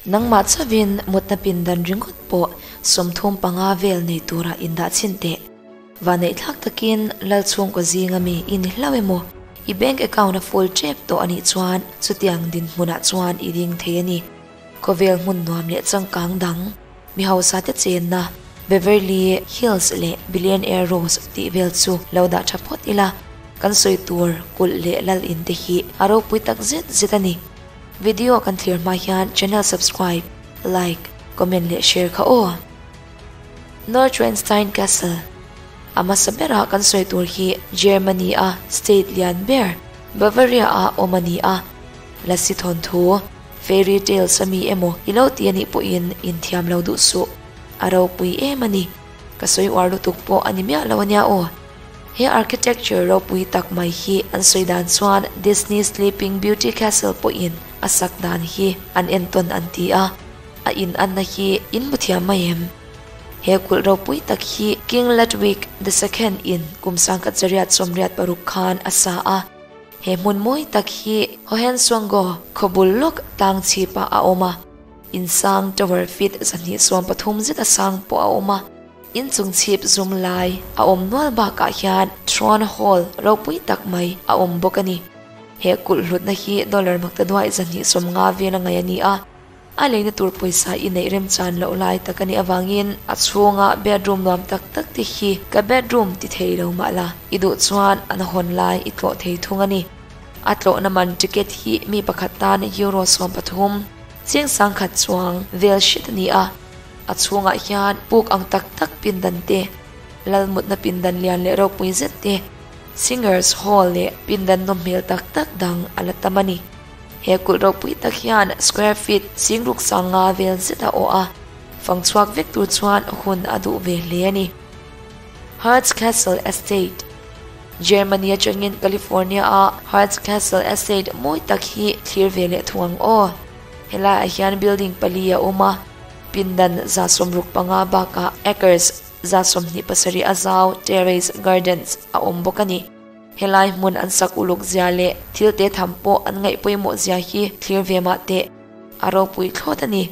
Nangmah chauhin mutna pindan ringawt pawh 35 vel nei tura indah chhin teh. Vaneihthlak takin lal chhungkaw zinga mi i ni hlauh emaw, i bank account a full tep tawh a nih chuan chutiang dinhmunah chuan i ding thei a ni. Khawvel hmun nuam leh changkang dang, mi hausa te chenna Beverly Hills leh Billionaire Rose tih vel chu lo dah tha phawt ila, kan sawi tur kulh leh lal in te hi a ropui tak zet zet a ni. Video kan thlir hma hian channel subscribe, like, comment leh share kha aw. Neuschwanstein Castle A hmasa bera kan sawi tur hi Germany a state lian ber Bavaria a awm a ni a. Lasi thawnthu, fairy tales a mi emaw i lo ti a nih pawhin inthiam lo duh suh. A ropui em a ni. Ka sawi uar lutuk pawh a ni miah lo a nia aw. He architecture ropui tak mai hi an sawi dan chuan Disney Sleeping Beauty Castle pawhin a sak dan hi an entawn an ti a, a in anna hi in hmu thiam mai em? He kulh ropui tak hi King Ludwig the Second in kum 1886 khan a sa a. He hmun mawi tak hi Hohenschwangau khawbul lawk tlang chhipah a awm a, in sang tower feet 230 zet a sang pawh a awm a. Inchung chhip zum lai a awm nual bakah hian Throne Hall ropui tak mai a awm bawk a ni. He kulh hlutna hi dollar makta duai 250 vel a ngaih a ni a, a leina tur pawisa i neih remchan loh lai tak a nih avangin a chhunga bedroom nuam tak tak te hi ka bedroom ti thei lo mah la, i duh chuan an hawn lai i tlawh thei thung a ni. A tlawhna man ticket hi mi pakhat tan euro 13, cheng 10,000 chuang vel hret a ni a. A chhungah hian puk ang tak tak pindan te, lalmutna pindan lian leh ropui zet te, Singers Hall leh pindan nawm hmel tak tak dang a la tam a ni. He kulh ropui tak hian square feet singruk sanga vel zet a awh a, fang chhuak vek tur chuan hun a duh ve hle a ni. Hearst Castle Estate Germany atangin California-a Hearst Castle Estate mawi tak hi thlir ve leh thung ang aw. Helaiah hian building pali a awm a, pindan 65 bakah acres 27 a zau terrace gardens a awm bawk a ni. Helai hmun an sak uluk zia leh thil te tham pawh an ngaih pawimawh zia hi thlir ve mah teh. A ropui thlawt a ni.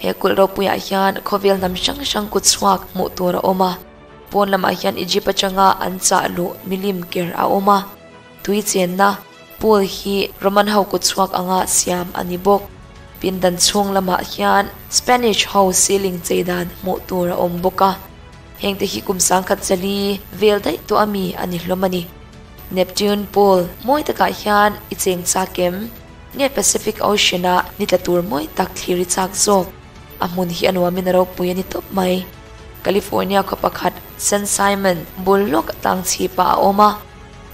He kulh ropuiah hian khawvel hnam hrang hrang kut chhuak hmuh tur a awm a. Pawn lamah hian Egypt atanga an chah luh milim ker a awm a. Tui chenna pool hi Roman ho kut chhuak anga siam a ni bawk. Pindan chhung lamah hian Spanish ho ceiling chei dan hmuh tur a awm bawk a. Heng te hi kum 1004 vel daih tawh a mi a ni hlawm a ni. Neptune pool mawi takah hian i cheng chak em? Nge Pacific Ocean a ni tla tur mawi tak thlir i chak zawk? A hmun hi a nuamin a ropui a ni tawp mai. California khaw pakhat San Simon bul lawk tlang chhipah a awm a.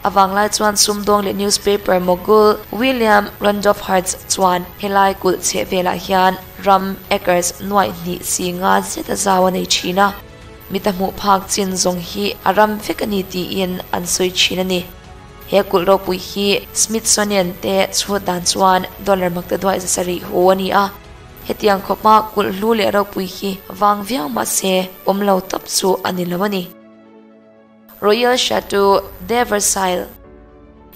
A vanglai chuan sumdawng leh newspaper mogul William Randolph Hearst chuan helai kulh chheh velah hian ram acres nuaih hnih si nga zet a zau a nei thin a. Mi ta hmuh phak chin zawng hi a ram vek a ni tiin an sawi thin a ni. He kulh ropui hi Smithsonian te chhut dan chuan dollar makta duai 700 hu a ni a. Hetiang khawpa kulh hlu leh ropui hi vang viau mah se awm lo tawp chu a ni lo a ni. Royal Chateau de Versailles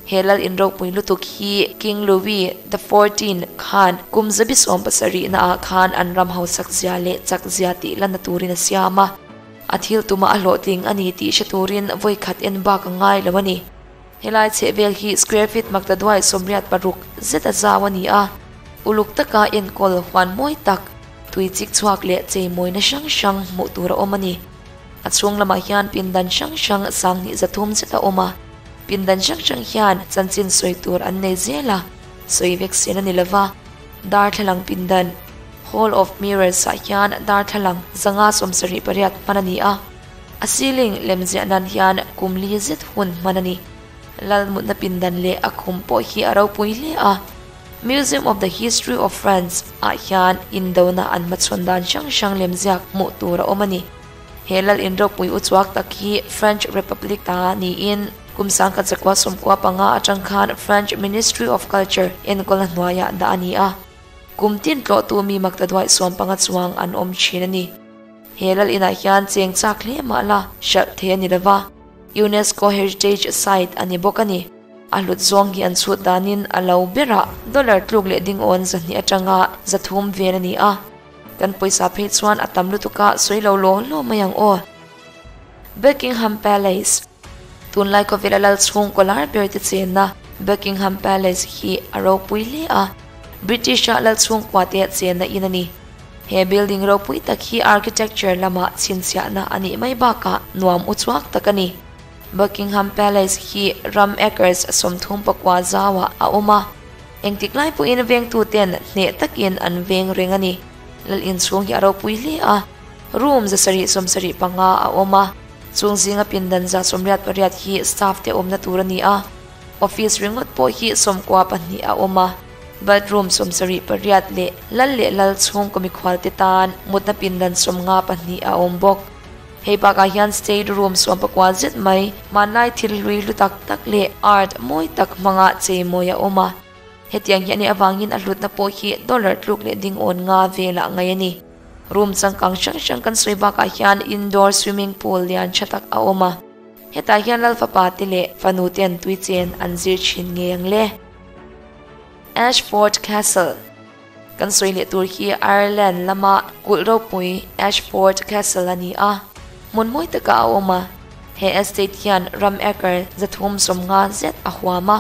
He lal in ropui lutuk hi King Louis the XIV khan kum 17 na ah khan an ram hausak zia leh chak zia tih lanna turin a siam a. A thil tuma a hlawhtling a ni tih hre turin vawi khat en bak a ngai lo a ni. Helai chhehvel hi square feet makta duai 86 zet a zau a ni a. Uluk taka enkawl huan mawi tak, tui chik chhuak leh chei mawina hrang hrang hmuh tur a awm a ni. A chhung lamah hian pindan hrang hrang 23 zet a awm a. Pindan hrang hrang hian chanchin sawi tur an nei zel a, sawi vek sen a ni lova. Darthlalang pindan, Hall of Mirrors ah hian darthlalang 578 hman a ni a. A ceiling lemziah nan hian kum li zet hun hman a ni. Lalmutna pindan leh a khum pawh hi a ropui hle a. Museum of the History of France ah hian indona an hmachhawn dan hrang hrang lemziak hmuh tur a awm a ni. He lal in ropui u chuak tak hi French Republic ta niin kum 1995 atang khan French Ministry of Culture enkawl hnuaiah dah a ni a. Kum tin tlawh tu mi makta duai 15 chuang an awm thin a ni. He lal inah hian cheng chak hle mah la hralh thei a ni lova. UNESCO Heritage Site a ni bawk a ni. A hlut zawng hi an chhut danin a lo berah dollar tluk leh ding awn 200 atanga 300 vel a ni a. Kan pawisa phei chuan a tam lutuk a sawi lo law law mai ang aw. Buckingham Palace Tunlai khawvela lal chhungkaw lar ber te chenna Buckingham Palace hi a ropui hle a, British-a lal chhungkua te chenna in a ni. He building ropui tak hi architecture lama chhinchhiahna a nih mai bakah nuam uchuak tak a ni. Buckingham Palace hi ram acres 39 zauah a awm a, engtik lai pawhin vengtuten hneh takin an veng reng a ni. Lal inchhung hi a ropui hle a, room 775 a awm a, chung zinga pindan 188 hi staff te awmna tur a ni a, office ringawt pawh hi 92 a awm a, bathroom 78 leh lal leh lal chhungkaw mikhual te tan mutna pindan 52 a awm bawk. Hei bakah hian state room 14 zet mai hmanlai thil hlui hlu tak tak leh art mawi tak hmanga chei mawi a awm a. Hetiang hi a nih avangin a hlutna pawh hi dollar tluk leh ding awn nga velah ngaih a ni. Room changkang hrang hrang kan sawi bakah hian indoor swimming pool lian tha tak a awm a. Hetah hian lal fapa te leh fanu ten tui chen an zir thin ngei ang le. Ashford Castle Kan sawi leh tur hi Ireland lama kulh ropui Ashford Castle a ni a, hmun mawi takah a awm a. He estate hian ram acre 350 zet a huam a,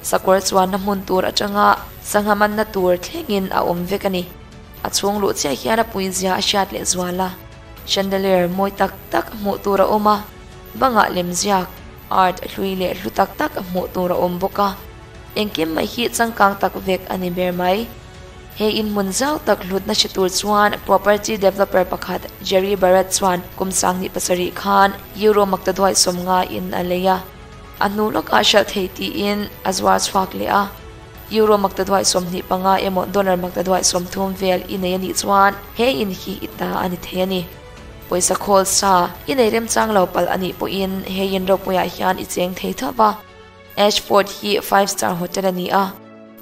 sakawr chuanna hmun tur atanga sangha manna tur thlengin a awm vek a ni. A chhung luh chiah hian a puizia a hriat leh zual a, chandelier mawi tak tak hmuh tur a awm a, bangah lemziak, art hlui leh hlu tak tak hmuh tur a awm bawk a. Engkim mai hi changkang tak vek a ni ber mai. He inhmun zau tak hlutna hre tur chuan property developer pakhat Jerry Barrett chuan kum 2007 khan euro maktaduai 50 in a lei a. A hnu lawkah hralh thei tiin a zuar chhuak leh a. Euro maktaduai 25 emaw dollar maktaduai 30 vel i nei a nih chuan he in hi i ta a ni thei a ni. Pawisa khawl sa i nei remchang lo palh a nih pawhin he in ropuiah hian i cheng thei tho va. Ashford hi five star hotel a ni a,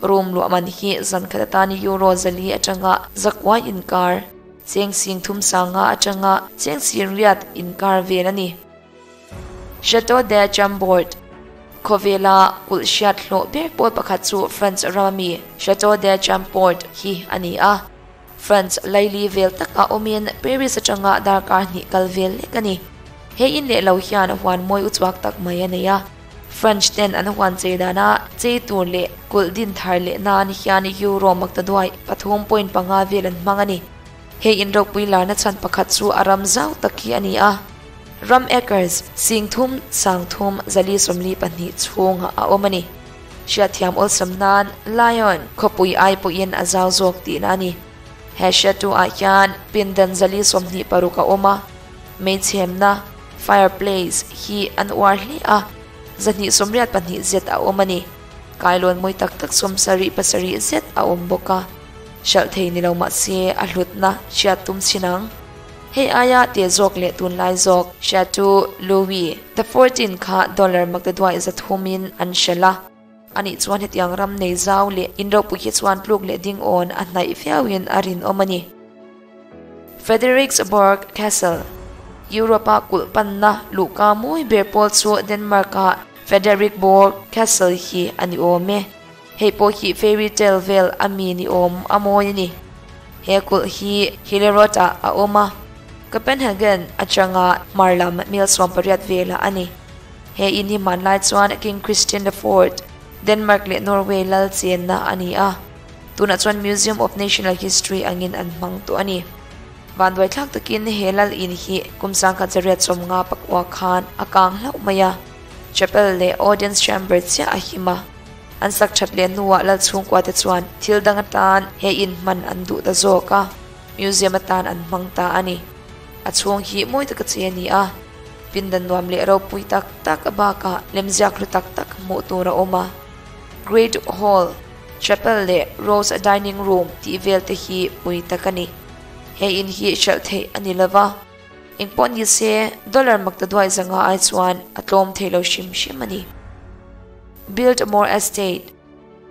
room luah man hi zan khat atan euro 400 atanga 900 inkar, cheng 3,500 atanga cheng 800 inkar vel a ni. Chateau de Chambord Khawvela kulh hriat hlawh ber pawl pakhat chu France rama mi Chateau de Chambord hi a ni a. France laili vel taka awmin Paris atanga darkar hnih kal vel lek a ni. He in leh lo hian huan mawi uchuak tak mai a nei a. French ten an huan chei dana chei tur leh kulh din thar leh nan hian euro maktaduai 3.5 vel an hmang a ni. He in ropui larna chhan pakhat chu a ram zau tak hi a ni a. Ram acres 33,342 chhungah a awm a ni. Hriatthiam awlsam nan Lyon khawpui ai pawhin a zau zawk tihna a ni. He chateau ah hian pindan 126 a awm a, meichhemna, fireplace, hi an uar hle a, 282 zet a awm a ni. Kailawn mawi tak tak 77 zet a awm bawk a. Hralh thei ni lo mahse a hlutna hriat tum chin ang. Hei aia te zawk leh tunlai zawk Chateau Louis the XIV kha dollar maktaduai 300 in an hralh a. Ani chuan hetiang ram nei zau leh in ropui hi chuan tluk leh ding awn a hnaih viauin a rinawm a ni. Frederiksborg Castle Europe-a kulh panna luhka mawi ber pawl chu Denmark-a Frederiksborg Castle hi a ni awm e. Hei pawh hi fairy tale vel a mi ni awm a mawi a ni. He kulh hi Hillerød-ah a awm a, Copenhagen atanga hmar lam mil 18 velah a ni. He in hi hmanlai chuan King Christian the Fourth, Denmark leh Norway lal chenna a ni a, tunah chuan Museum of National History angin an hmang tawh a ni. Vanduai thlak takin he lal in hi kum 1959 khan a kang hlauh mai a, chapel leh audience chamber chiah a him a. An sak that leh hnuah lal chhungkua te chuan thil dang atan he in hman an duh ta zawk a, museum atan an hmang ta a ni. A chhung hi mawi taka che a ni a, pindan nuam leh ropui tak tak bakah lemziak hlu tak tak hmuh tur a awm a. Great Hall, Chapel leh Rose Dining Room tih vel te hi pui tak a ni. He in hi hralh theih a ni lova, engpawh ni se dollar maktaduai 500 ai chuan a tlawm thei lo hrim hrim a ni. Biltmore Estate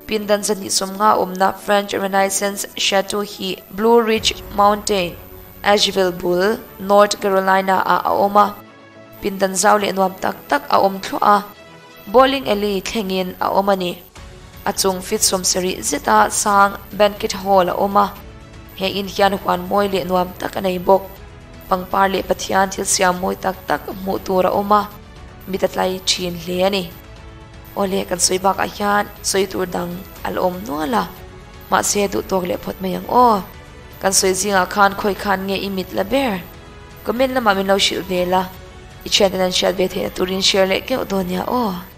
Pindan 250 awmna French Renaissance Chateau hi Blue Ridge Mountain, Asheville bul, North Carolina ah a awm a. Pindan zau leh nuam tak tak a awm thluah a. Bowling alley thlengin a awm a ni. A chung feet 70 zeta sang banquet hall a awm a. He in hian huan mawi leh nuam tak a nei bawk. Pangpar leh Pathian thil siam mawi tak tak hmuh tur a awm a, mit a tlai thin hle a ni. Awle kan sawi bakah hian sawi tur dang a la awm nual a, mahse duhtawk leh phawt mai ang aw. Kan sawi zingah khan khawi khan nge i mit la ber? Comment lamah min lo hrilh ve la, i thianten an hriat ve theihna turin share leh keuh dawn nia aw.